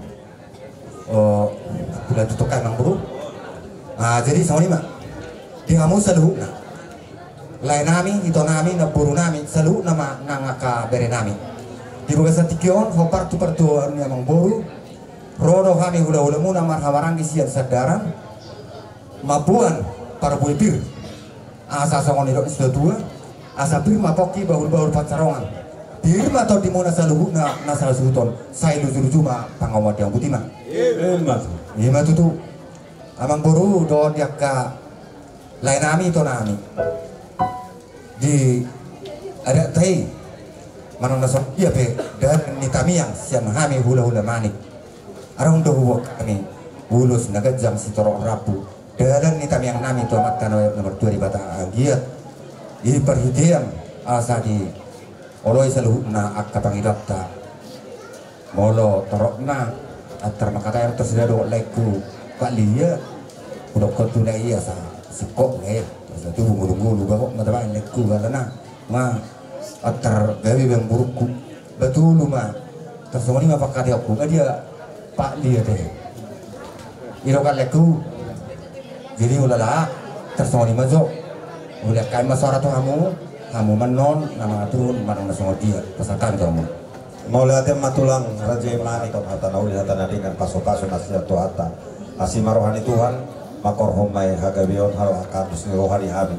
O, pula tutu kan amang boru. Ah, jadi songon i ma. Di hamu saluhutna. Lae nami, ito nami, namboru nami, saluhutna ma nang angka bere nami. Di bagasan tingki on, hombar tu partuaon ni amang boru. Ro do hami hulahula muna marhahamaranggi sian Sandaran. Mamboan parbue pir. Asa songon nidok ni situatua, asa pir ma pongki bahulbahul pansarongan. Pir ma tondimuna saluhutna na salasuhuton, sai lujuluju ma pangomoan di angguti ma. Ima tutu. Ima tutu. Amang boru dohot di angka lae nami, ito nami. Di adat ta i, manang na songon dia pe, dalan ni tamiang sian hami hulahula Manik. Adong do huboan hami ulos na ganjang sitorop rambu. Dalan ni tamiang nami tu Amanta na martua Debata anggiat i parhitean asa dioloi saluhutna angka pangidoanta. Molo toropna, antar mangkatai, antar sada dohot laengku. Pak lia, hudokkon tu na i asa singkop na i, asa tubu ngolu-ngolu, bahok ma tabaen lengku alana ma antar gabe bang burukku. Batulu ma, tarsongon i ma pangkataion ku, nga dia Pak lia te. Ido kan lengku. Jadi ulala, tarsongon i ma jo. Ulehon hami ma soara tu hamu, hamu ma annon na mangaturhon manang na songon dia, pasahat hami tu hamu. Mauliate ma tulang, raja i ma ni, hata na uli, hata na denggan, pasu-pasu na sian Tuhanta. Asi ma roha ni Tuhan, mangkorhon ma i hagabeon, halo angka andus ni roha di hami.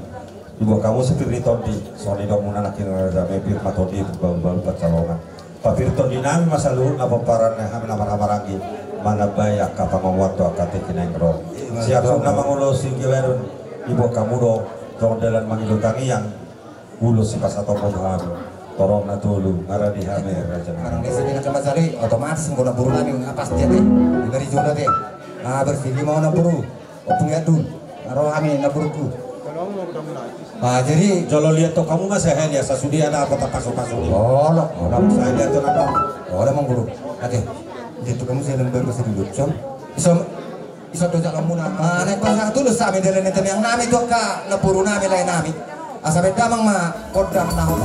Diboan hamu sipir ni tondi, songon i do hamuna nangkin raja i, pir ma tondi, balu-balu pansalongan. Papir tondi nami ma saluhutna, pomparan ni hami na marhahamaranggi, manambai angka pangomoan tu angka tingki na naeng ro. Siap na mangulosi gabe on, diboan hamu do, tong dalan mangido tangiang. Ulos sipasahat on ma tu hami, torop na tolu, ngarani hami raja nami. Barang desa di na kama sali, otomatis anggo na boru nami, nga pasti ate, di bari jolo ate. Ah, bersih lima na boru, opung yadun, naro hami na boruku. Ah, jadi jolo liat tu hamu ma sahali, asa sude ada apa tapasu-pasu ni. Olo, olo. Sahali ate na. Olo, amang boru. Ate, jadi tu hamu sahali baru kasih dulu, com. Isom. Ison do jalanmuna. Ah, naeng pasahat ulos hami dalan ni tangiang nami tu angka na boru nami, lae nami. Asa baen damang ma gondang na hot.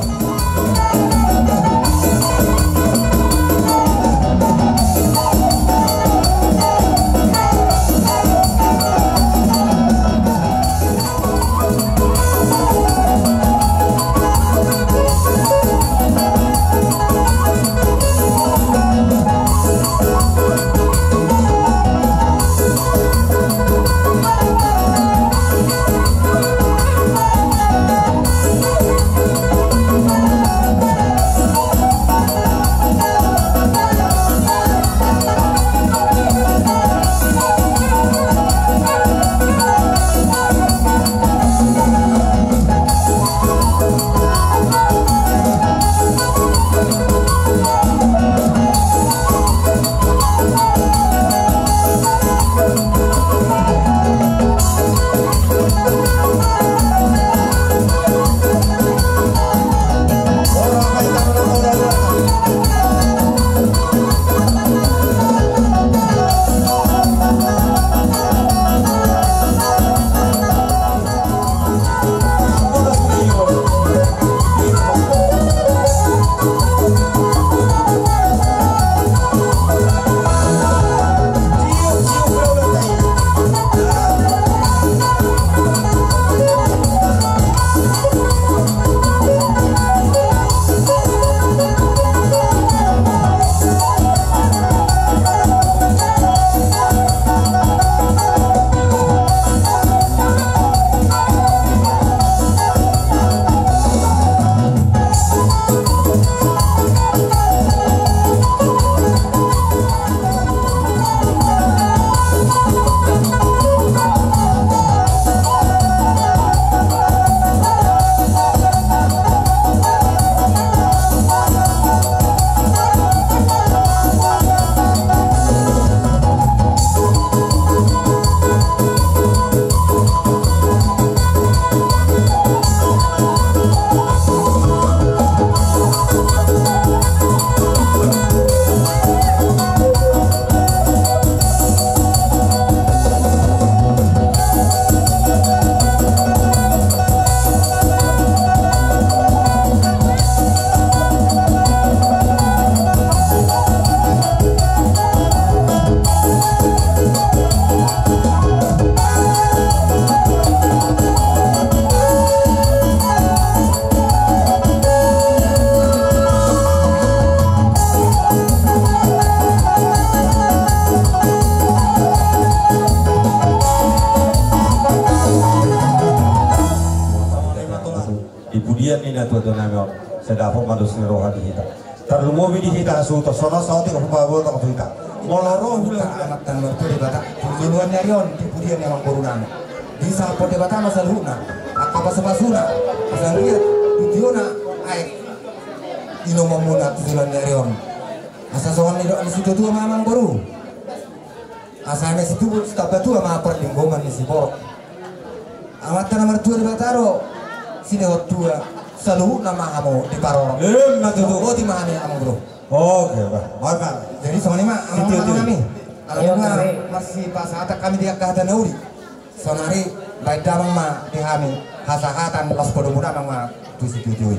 Di pudian ni natua-tua nami on, sai dapot ma dos ni roha di hita. Tarlumobi di hita hasuhuton, songon saotik pamboaton tu hita. Molo ro hula-hula. Amanta na martua Debata, tu joloan ni ari on, di pudian ni amang boru nami. Disahaphon Debata ma saluhutna, angka pasu-pasuna, asa liat, tu tiona, aek, inomonmuna tu joloan ni ari on. Asa songon nidok ni situatua ma amang boru. Asa eme situbu, sitamba tua ma parlinggoman ni siborok. Amanta na martua Debata do silehon tua, saluhutna ma hamu diparorot. Emma tutu. Boti ma hami amang boru. Oke, bah. Bah, bah. Jadi songon i ma amang boru nami. Akhirna marsipasahat hami di angka hata na uli. Saonari baen damang ma di hami hasahatan laos podomodamang ma tu situtu i.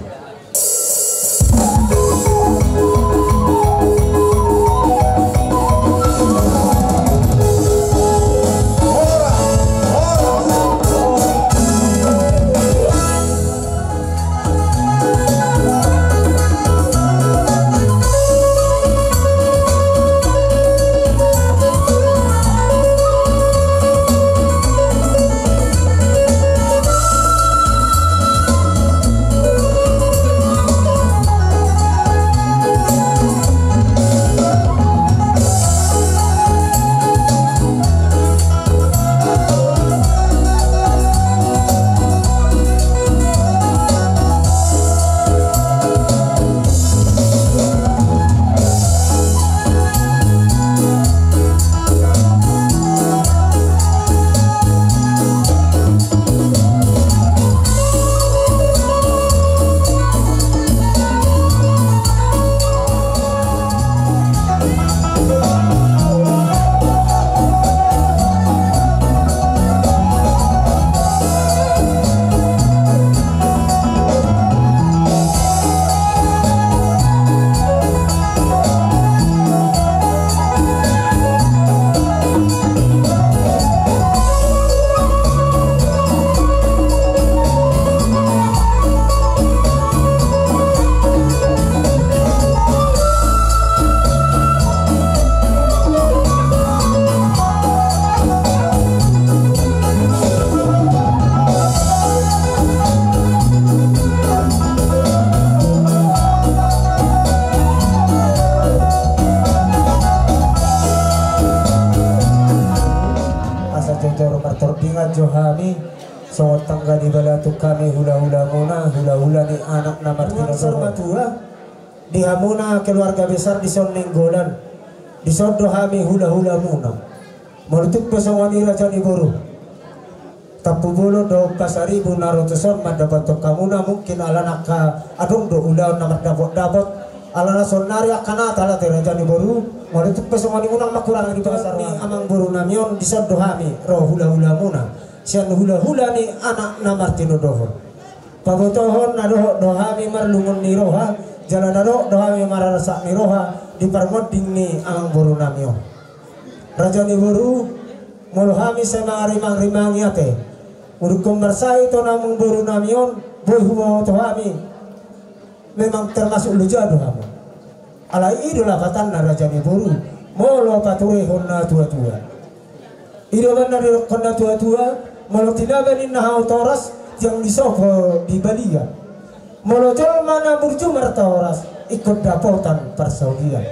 Asa jojor martordingan jo hami, songon tangga ni balatuk hami hulahulamuna, hulahula ni anak na martinodohon. Nuaeng saur matua, di hamuna keluarga besar dison Nainggolan, dison do hami hulahulamuna. Molo tung pe songon i raja ni boru, Tampu Bolon dohot Pasaribu na ro tuson mandapothon hamuna, mungkin alana angka adong do ulaon na mardapotdapot, alana saonnari angka Natal ate raja ni boru. Molo tung pe songon i unang ma hurang di pasar ni amangboru nami on, dison do hami ro hulahulamuna, sian hulahula ni anak na martinodohon. Pabotohon na dohot do hami marlungun ni roha, jala na dohot do hami mararsak ni roha di parmonding ni amangboru nami on. Raja ni boru, molo hami sai mangarimangrimangi ate, molo ingkon marsahit on amangboru nami on, boi huboto hami, memang termasuk loja do hamu. Alai i do lapatanna raja ni boru, molo paturehon na tuatua. I do umbahen na didokhon na tuatua, molo tinaba ninna hau toras, tiang ni sopo di balian. Molo jolma na burju martoras, ingkon dapotan parsaulian.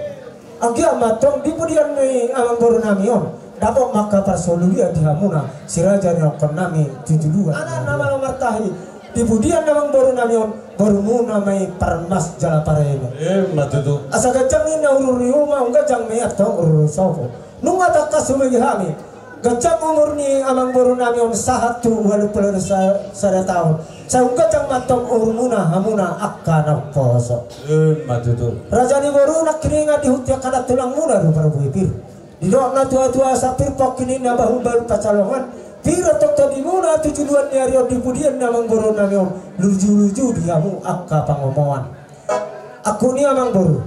Anggiat ma antong di pudian ni amangboru nami on, dapot ma angka parsaulian di hamuna, si raja ni dohonon nami tu joloan. Anak na malo martahi, di pudian ni amangboru nami on, borumuna ma i parmas jala pareme. Emma tutu. Asa ganjang ninna ururuimu, umganjang ma i antong ururuisopo. Nunga tangkas hubege hami ganjang umur ni amangboru nami on sahat tu ualuppulu sa-, sada taon. Sai umganjang ma antong umurmuna hamuna angka na umposo. Emma tutu. Raja ni boru, nangkiningan di huta i angka na tulangmuna do parbue pir. Didok na tuatua asa pir pongki ninna bahulbahul pansalongan. Pir antong tondimuna tu joloan ni ari on di pudian ni amangboru nami on, lujuluju di hamu angka pangomoan. Angkup ni amangboru,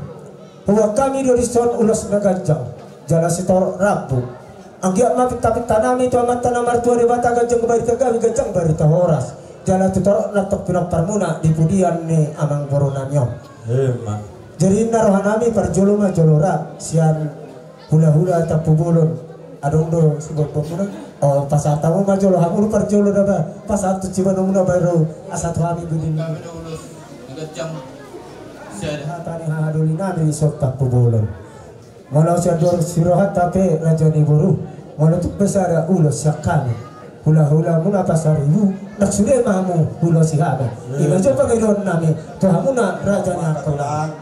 huboan hami do dison ulos na ganjang jala sitorop rambu. Anggiat ma pintapinta nami tu Amanta na martua Debata, ganjang barita gabe, ganjang barita horas, jala tu torop na antong pinomparmuna di pudian ni amangboru nami on. Emma. Jadi ninna roha nami, parjolo ma jolo ra sian hulahula Tampubolon. Adong do siboanboanmuna? O, pasahat hamu ma jolo, hamu do parjolo da ba. Pasahat tu siboanmuna baru asa tu hami budi ni. Hata ni hahadoli nami dison Tampubolon. Molo sian dua sirohanta pe raja ni boru, molo tung pe sada ulos sian hami hulahulamuna Pasaribu, nang sude ma hamu hulosi hami. Ima jo pangidoan nami tu hamuna raja ni angka tulang.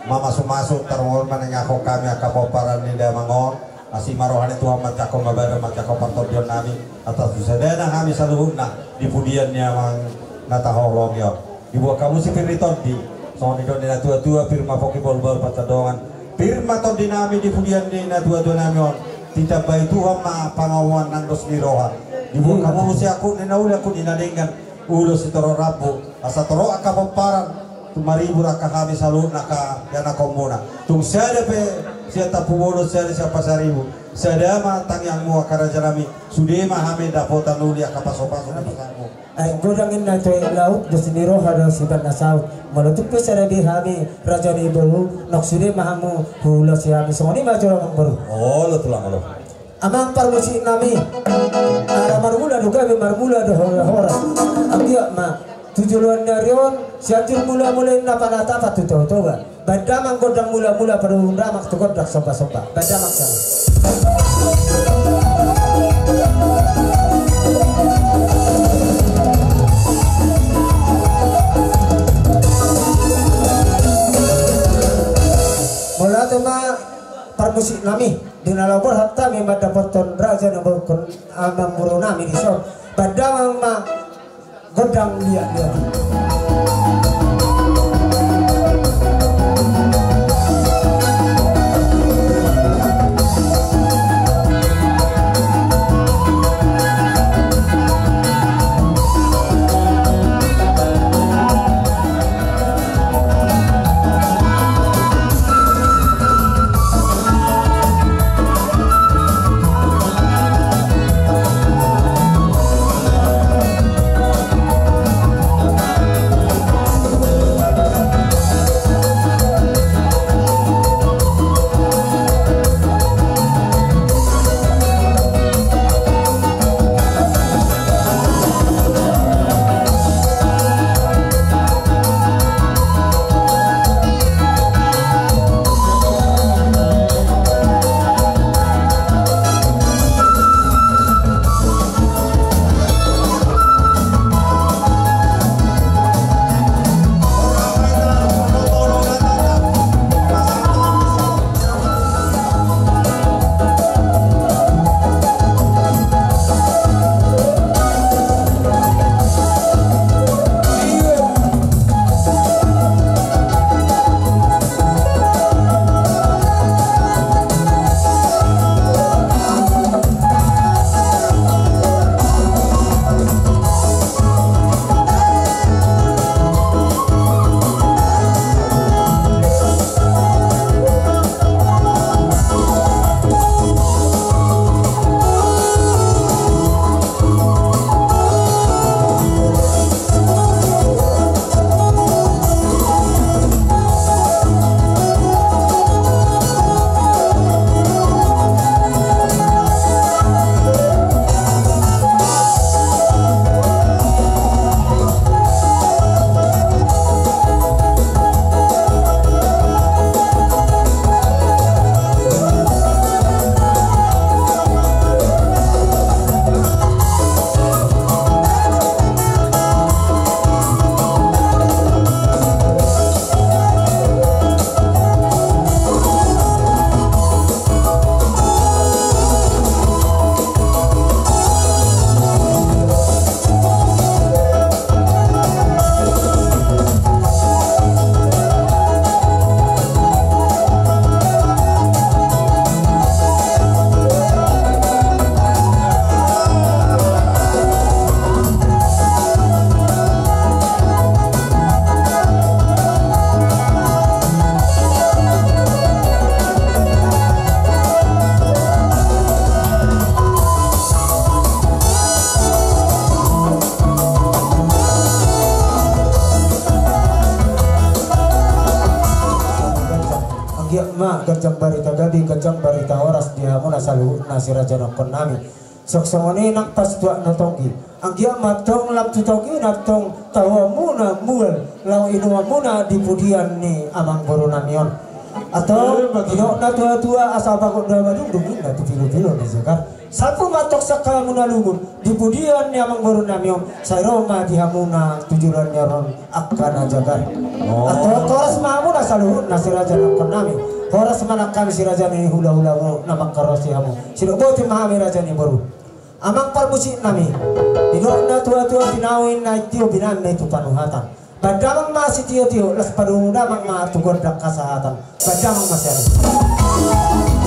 Mamasumasu tarlumobi ma nang hami angka pomparan ni damang on. Asi ma roha ni Tuhan, manjangkon ma badan, manjangkon partondion nami atas tu sada nang hami saluhutna di pudian ni amang na taholongi on. Dibuat hamu si pir ni tondi, songon nidok ni na tuatua, pir ma pongki bahulbahul pansalongan. Pir ma tondi nami di pudian ni na tuatua nami on. Ditambai Tuhan ma pangomoan nang dos ni roha. Dibuat hamu muse angkup ni na uli, angkup ni na denggan, ulos sitorop rambu, asa torop angka pomparan, tumangihut angka hami saluhutna angka ianakhonmuna. Tung sada pe sian Tampubolon, sada sian Pasaribu, sada ma tangiangmu angka rajanami, sude ma hami dapotan uli angka pasupasu na pasahatmu. Ai godang inna tu aek laut, dos ni roha do siban na saut. Molo tung pe sada be hami raja ni boru, nunga sude ma hamu huulosi hami, songon i ma jolo amangboru. Olo tulang, olo. Amang parmusiknami, ala marmula do gabe, marmula do horas. Anggiat ma tu joloan ni ari on, Sianjur Mulamula inna panatapan tu Toga-toga. Baen damang gondang mulamula, padomu damang tu gondang sombasomba. Baen damang sian. Mauliate ma parmusiknami, di na laho borhat hami mandapothon raja na borhat amangborunami dison. Baen damang ma gondang liat-liat i. Anggiat ma ganjang barita gabe, ganjang barita horas di hamuna saluhutna sirajanonhon nami. Songon i nang pasituak na tonggi. Anggiat ma tong lam tu tonggi na tong tahuanmuna mual laho inumanmuna di pudian ni amangboru nami on. Atau didok na tua-tua, asa bagot do madungdung, ninna tu pilu-pilu na jagar. Salpu ma tong sangkalamuna lungun di pudian ni amangboru nami on, sai ro ma di hamuna tu joloan ni ari on angka na jagar. Atau horas ma hamuna saluhutna sirajanonhon nami. Horas ma nang hami siraja ni hula-hulamu na mangkarosi hamu. Sidok boti ma hami raja ni boru. Amang parmusiknami, didok na tua-tua, binahen na i tio, binahen na i tu panuhatan. Baen damang ma sitio-tio, laos padomu damang ma tu gondang hasahatan. Baen damang ma sian.